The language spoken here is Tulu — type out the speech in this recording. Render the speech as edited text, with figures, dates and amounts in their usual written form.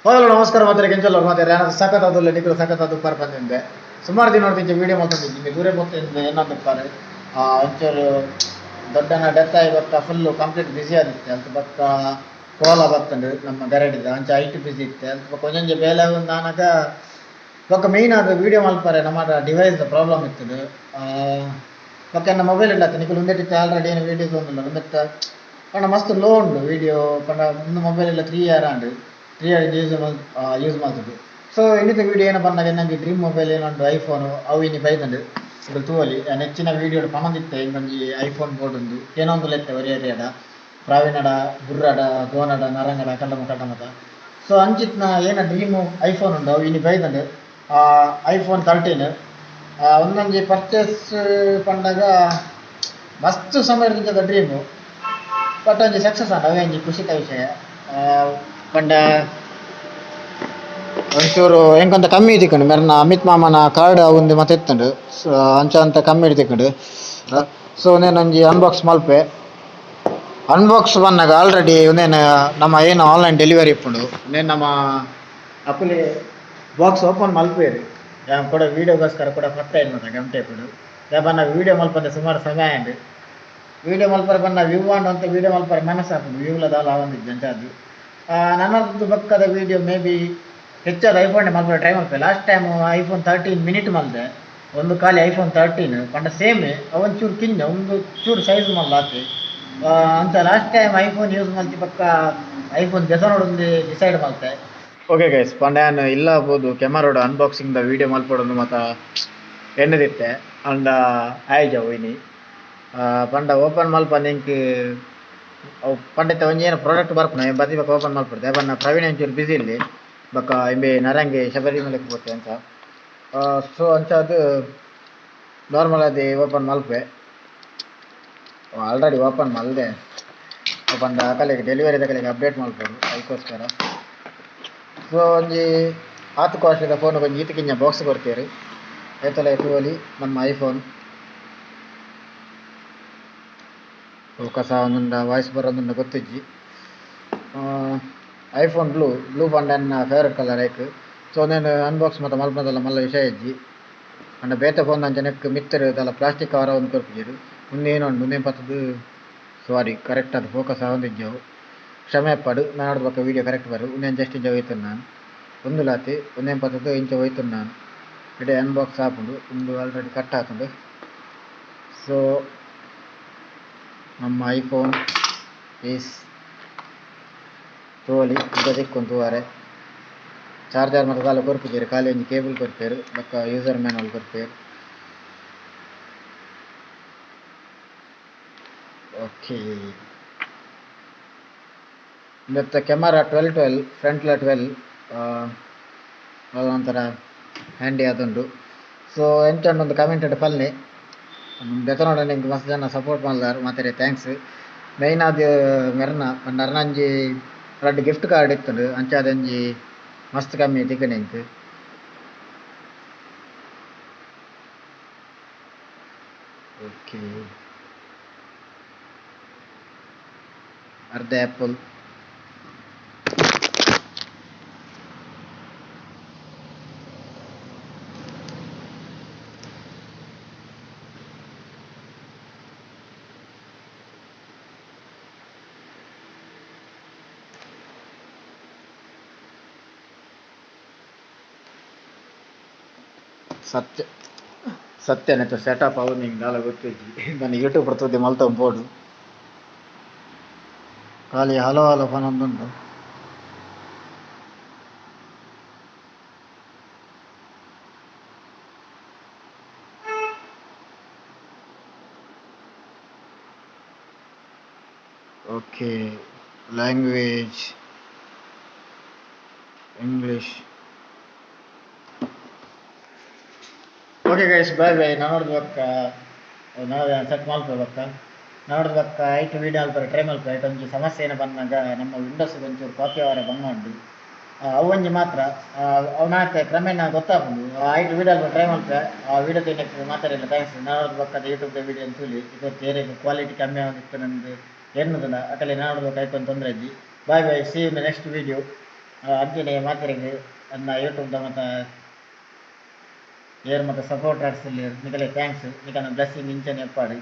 ಹಲೋ ನಮಸ್ಕಾರ ಮಾತ್ರ ಕೆಂಚಲ್ಲ ಮಾತ್ರ ಸಖತ್ ಅದಲ್ಲ ನಿಕಲು ಸಖತ್ ಅದು ಉಪ್ಪಾರ ಬಂದಿಂದೆ ಸುಮಾರು ದಿನ ನೋಡ್ತಿದ್ದೆ ವೀಡಿಯೋ ಮಾಡ್ತಿದ್ದೆ ದೂರ ಗೊತ್ತಿದ್ದೆ ಏನಂತ ಉಪ್ಪಾರೆ. ಒಂಚೂರು ದೊಡ್ಡನ ಡೆತ್ ಆಗಿ ಬತ್ತ ಫುಲ್ಲು ಕಂಪ್ಲೀಟ್ ಬ್ಯುಸಿ ಆದಿತ್ತೆ ಅಂತ ಬಕ್ಕ ಕೋಲ ಬತ್ತಂಡು ನಮ್ಮ ಗರಡಿದ ಅಂಚ ಐಟ್ ಬ್ಯುಸಿ ಇತ್ತೆ ಅಂತ ಬೊಕ್ಕ ಒಂಜೊಂಜಿ ಬೇಲೆ ಒಂದು ಆನಗ ಬೊಕ್ಕ ಮೇಯ್ನ್ ಅದು ವೀಡಿಯೋ ಮಲ್ಪರೆ ನಮ್ಮ ಡಿವೈಸ್ ಪ್ರಾಬ್ಲಮ್ ಇತ್ತದು. ಬೊಕ್ಕ ಎನ್ನ ಮೊಬೈಲ್ ಇಲ್ಲ ನಿಕುಲು ಉಂದೆಟಿತ್ತೆ ಆಲ್ರೆಡಿ ಏನು ವೀಡಿಯೋಸ್ ಒಂದಿಲ್ಲ ಉಂದೆತ್ತ ಪಂಡ ಮಸ್ತ್ ಲೋ ಉಂಡು ವೀಡಿಯೋ ಪಂಡ ಒಂದು ಮೊಬೈಲ್ ಇಲ್ಲ 3 ಇಯರ್ ಆಂಡ್ 3 ಇಯರ್ ಯೂಸ್ ಯೂಸ್ ಮಾಡ್ತದೆ. ಸೊ ಇನ್ನಿತ ವೀಡಿಯೋ ಏನೋ ಬಂದಾಗ ನನಗೆ ಡ್ರೀಮ್ ಮೊಬೈಲ್ ಏನೋ ಐಫೋನು ಅವು ಇನಿ ಬೈದಂಡು ಇದು ತೂವಲಿ ನೆಚ್ಚಿನ ವೀಡಿಯೋ ಪಣದಿತ್ತೆ ಇಂಕೊಂಜಿ ಐಫೋನ್ ಬೋರ್ಡ್ ಉಂದು ಏನೋ ಒಂದು ಲೆತ್ತೆ ಒರಿಯರಿಯಡ ಪ್ರಾವೀಣಡ ಬುರ್ರಡ ಗೋನಡ ನರಂಗಡ ಕಲ್ಲಮ ಕಟ್ಟಮತ. ಸೊ ಅಂಚಿತ್ನ ಏನ ಡ್ರೀಮು ಐಫೋನ್ ಉಂಡು ಅವು ಇನಿ ಬೈದಂಡು ಐಫೋನ್ 13 ಒಂದೊಂಜಿ ಪರ್ಚೇಸ್ ಪಂಡಾಗ ಮಸ್ತ್ ಸಮಯ ಡ್ರೀಮು ಬಟ್ ಒಂಜಿ ಸಕ್ಸಸ್ ಆಂಡ್ ಅವೇ ಒಂಜಿ ಖುಷಿತ ವಿಷಯ. ಪಂಡ ಒಂಚೂರು ಎಂಕೊಂತ ಕಮ್ಮಿ ತಿಕ್ಕಂಡು ಮೆರ್ನ ಅಮಿತ್ ಮಾಮನ ಕಾರ್ಡ್ ಒಂದು ಮತ್ತೆ ಇತ್ತಂಡು. ಸೊ ಅಂಚ ಅಂತ ಕಮ್ಮಿ ತಿಕ್ಕಂಡು. ಸೊ ಒಂದೇನೊಂಜಿ ಅನ್ಬಾಕ್ಸ್ ಮಲ್ಪೆ ಅನ್ಬಾಕ್ಸ್ ಬಂದಾಗ ಆಲ್ರೆಡಿ ಒಂದೇನು ನಮ್ಮ ಏನು ಆನ್ಲೈನ್ ಡೆಲಿವರಿ ಇಪ್ಪುಂಡು ಒಂದೇನು ನಮ್ಮ ಅಪ್ಪಲಿ ಬಾಕ್ಸ್ ಓಪನ್ ಮಲ್ಪೇರು ಯಾನ್ ಕೂಡ ವೀಡಿಯೋಗೋಸ್ಕರ ಕೂಡ ಫತ್ತ ಏನು ಮತ್ತೆ ಗಂಟೆ ಇಪ್ಪುಂಡು ಬನ್ನ ವೀಡಿಯೋ ಮಲ್ಪಂದೆ ಸುಮಾರು ಸಮಯ ಆಂಡ್ ವೀಡಿಯೋ ಮಲ್ಪರೆ ಬನ್ನ ವ್ಯೂ ಆಂಡ್ ಅಂತ ವೀಡಿಯೋ ಮಲ್ಪರೆ ಮನಸ್ಸಾಪುಂಡು ವ್ಯೂಲ ದಾಲ ಆವೊಂದಿಜ್ಜಿ ಅಂಚಾದ್ ನನ್ನದು ಬೊಕ್ಕದ ವೀಡಿಯೋ ಮೇ ಬಿ ಹೆಚ್ಚಾದ ಐಫೋನ್ ಮಲ್ಪರೆ ಟ್ರೈ ಮಲ್ಪೆ. ಲಾಸ್ಟ್ ಟೈಮ್ ಐಫೋನ್ 13 ಮಿನಿಟ್ ಮಲ್ದೆ ಒಂದು ಖಾಲಿ ಐಫೋನ್ 13 ಪಂಡ ಸೇಮ್ ಅವೊಂಚೂರು ಕಿಂಜ ಒಂದು ಚೂರು ಸೈಜ್ ಮಲ್ಲ ಆತೆ. ಅಂಚ ಲಾಸ್ಟ್ ಟೈಮ್ ಐಫೋನ್ ಯೂಸ್ ಮಲ್ತಿ ಬೊಕ್ಕ ಐಫೋನ್ ದೆಸೊನೊಡೊಂದು ಡಿಸೈಡ್ ಮಲ್ತೆ. ಓಕೆ ಗೈಸ್ ಪಂಡ ಯಾನ್ ಇಲ್ಲ ಪೋದು ಕೆಮರೋಡು ಅನ್ಬಾಕ್ಸಿಂಗ್ ದ ವೀಡಿಯೋ ಮಲ್ಪೊಡೊಂದು ಮಾತ ಎಣ್ಣದಿತ್ತೆ ಅಂಡ ಆಯ್ಜವು ಇನಿ ಪಂಡ ಓಪನ್ ಮಲ್ಪ ಎಂಕ್ ಅವು ಪಂಡಿತ ಒಂಜಿ ಏನು ಪ್ರಾಡಕ್ಟ್ ಬರ್ಪುನ ಬತ್ತಿ ಬೊಕ್ಕ ಓಪನ್ ಮಲ್ಪೊಡು ಪಂಡ ಪ್ರವೀಣ್ ಒಂಚೂರು ಬಿಸಿ ಇಲ್ಲಿ ಬೊಕ್ಕ ಇಂಬೆ ನರಂಗೆ ಶಬರಿಮಲೆಗ್ ಪೋತೆ ಅಂಚ. ಸೊ ಅಂಚಾದ್ ನಾರ್ಮಲ್ ಆದ್ ಓಪನ್ ಮಲ್ಪೆ ಆಲ್ರೆಡಿ ಓಪನ್ ಮಲ್ದೆ ಪಂಡ ಅಕಲೆಗ್ ಡೆಲಿವರಿ ದಕಲೆಗ್ ಅಪ್ಡೇಟ್ ಮಲ್ಪೊಡು ಐಕೋಸ್ಕರ. ಸೊ ಒಂಜಿ ಆತ್ ಕಾಸ್ಟ್ಲಿದ ಫೋನ್ ಒಂಜಿ ಈತ್ ಕಿಂಜ ಬಾಕ್ಸ್ ಕೊರ್ತೆರ್ ಐತಲ ತೂವೊಲಿ ನಮ್ಮ ಐಫೋನ್ ಫೋಕಸ್ ಆವೊಂದುಂಡ ವಾಯ್ಸ್ ಬರೊಂದುಂಡ ಗೊತ್ತಿಜ್ಜಿ. ಐಫೋನ್ ಬ್ಲೂ ಬ್ಲೂ ಪಂಡ ಎನ್ನ ಫೇವರೇಟ್ ಕಲರ್ ಐಕ್. ಸೊ ಉಂದೆನ್ ಅನ್ಬಾಕ್ಸ್ ಮಾತ ಮಲ್ಪುನದಲ್ಲ ಮಲ್ಲ ವಿಷಯ ಇಜ್ಜಿ ಪಂಡ ಬೇತೆ ಫೋನ್ ಅಂಚ ನೆಕ್ಕ್ ಮಿತ್ತರ್ ದಾಲ ಪ್ಲಾಸ್ಟಿಕ್ ಕವರ್ ಒಂಜಿ ಕೊರ್ಪುಜೆರ್ ಉಂದು ಏನ ಉಂಡು ಉಂದೆನ್ ಪತ್ತುದು ಸಾರಿ ಕರೆಕ್ಟ್ ಆದ್ ಫೋಕಸ್ ಆವೊಂದಿಜ್ಜಿ ಅವು ಕ್ಷಮೆ ಇಪ್ಪಡ್ ನಾಡ್ದು ಬೊಕ್ಕ ವೀಡಿಯೋ ಕರೆಕ್ಟ್ ಬರು ಉಂದೆನ್ ಜಸ್ಟ್ ಇಂಚ ಒಯ್ತುಂಡು ನಾನು ಉಂದುಲಾತಿ ಉಂದೆನ್ ಪತ್ತುದು ಇಂಚ ಒಯ್ತುಂಡು ನಾನು ಇಡೆ ಅನ್ಬಾಕ್ಸ್ ಆಪುಂಡು ಉಂದು ಆಲ್ರೆಡಿ ಕಟ್ ಆತುಂಡು. ಸೊ ನಮ್ಮ ಐಫೋನ್ is ತೂವೊಲಿ ಇಂಚ ತಿಕ್ಕುಂಡು ತೂವರೆ ಚಾರ್ಜರ್ ಮಾತ ದಾಲ ಕೊರ್ಪುಜೆರ್ ಖಾಲಿ ಒಂಜಿ ಕೇಬಲ್ ಕೊರ್ಪೆರ್ ಬೊಕ್ಕ ಯೂಸರ್ ಮ್ಯಾನುವಲ್ ಕೊರ್ಪೆರ್. ಓಕೆ ಇಂದೆತ್ತ ಕ್ಯಾಮರಾ 12 12 ಫ್ರಂಟ್ಲ 12 ಒಂಥರ ಹ್ಯಾಂಡಿ ಆದುಂಡು. ಸೊ ಎಂಚ ಉಂಡು ಒಂದು ಕಮೆಂಟ್ ಪಲ್ಲೆ ದೆತೊನೊಡು ಎಂಕ್ ಮಸ್ತ್ ಜನ ಸಪೋರ್ಟ್ ಮಲ್ದಾರ್ ಮಾತೆರೆ thanks. Main ಆದ್ ಮೆರ್ನ ಪಂಡ ಅರ್ನ ಒಂಜಿ ರಡ್ಡ್ ಗಿಫ್ಟ್ ಕಾರ್ಡ್ ಇತ್ತುಂಡು ಅಂಚಾದ್ ಒಂಜಿ ಮಸ್ತ್ ಕಮ್ಮಿ ತಿಕ್ಕುಂಡು ಎಂಕ್. ಓಕೆ ಅರ್ಧ ಆ್ಯಪಲ್ ಸತ್ಯ ಸತ್ಯನೆತ್ತ ಸೆಟಪ್ ಅವು ನಿಂಗೆ ದಾಲ ಗೊತ್ತಿಜ್ಜಿ ನಾನು ಯೂಟ್ಯೂಬ್ ತೂದು ಮಲ್ತೊಂದು ಬೋಡು ಖಾಲಿ ಹಲೋ ಹಲೋ ಪನೊಂದುಂಡು. Okay language English. Okay guys bye bye ನಾನೋಡ್ದು ಬೊಕ್ಕ ನಾಳೆ ಸೆಟ್ ಮಲ್ಪೆ ಬೊಕ್ಕ ನಾಡ್ದು ಬೊಕ್ಕ ಐಟ್ ವೀಡಿಯೋ ಮಲ್ಪರೆ ಟ್ರೈ ಮಲ್ಪೆ ಐಟ್ ಒಂಜಿ ಸಮಸ್ಯೆ ಏನ ಬಂದಾಗ ನಮ್ಮ ವಿಂಡೋಸ್ ಒಂಚೂರು ಕಾಪಿ ಆವರೆ ಬಂಗ ಉಂಡು ಅವು ಒಂಜಿ ಮಾತ್ರ ಅವು ಕ್ರಮೇಣ ಗೊತ್ತಾಪುಂಡು ಐಟ್ ವೀಡಿಯೋ ಮಲ್ಪರೆ ಟ್ರೈ ಮಲ್ಪೆ ಆ ವೀಡಿಯೋ ತಿನ್ನಕ್ಕೆ ಮಾತಾಡಿಲ್ಲ thanks. ನಾಡ್ದು ಬೊಕ್ಕದ ಯೂಟ್ಯೂಬ್ ವೀಡಿಯೋ ತೂಲಿ ಇದು ಬೇರೆ ಕ್ವಾಲಿಟಿ ಕಮ್ಮಿ ಆವೊಂದಿತ್ತು ನಂದು ಎನ್ನುದಿಲ್ಲ ಅಕಲೆ ನಾಡ್ದು ಬೊಕ್ಕ ಐಟ್ ಒಂದು ತೊಂದರೆ ಇಜ್ಜಿ. Bye bye, see in the next video. ಅಂಚನೆ ಮಾತೆರೆಗ್ ಎನ್ನ ಯೂಟ್ಯೂಬ್ ದ ಮತ ಏರ್ ಮತ ಸಪೋರ್ಟರ್ಸ್ ನಿಕಲೆ thanks. ನಿಕಲ್ನ ಬ್ಲೆಸ್ಸಿಂಗ್ ಇಂಚನೆ ಇಪ್ಪಡ್.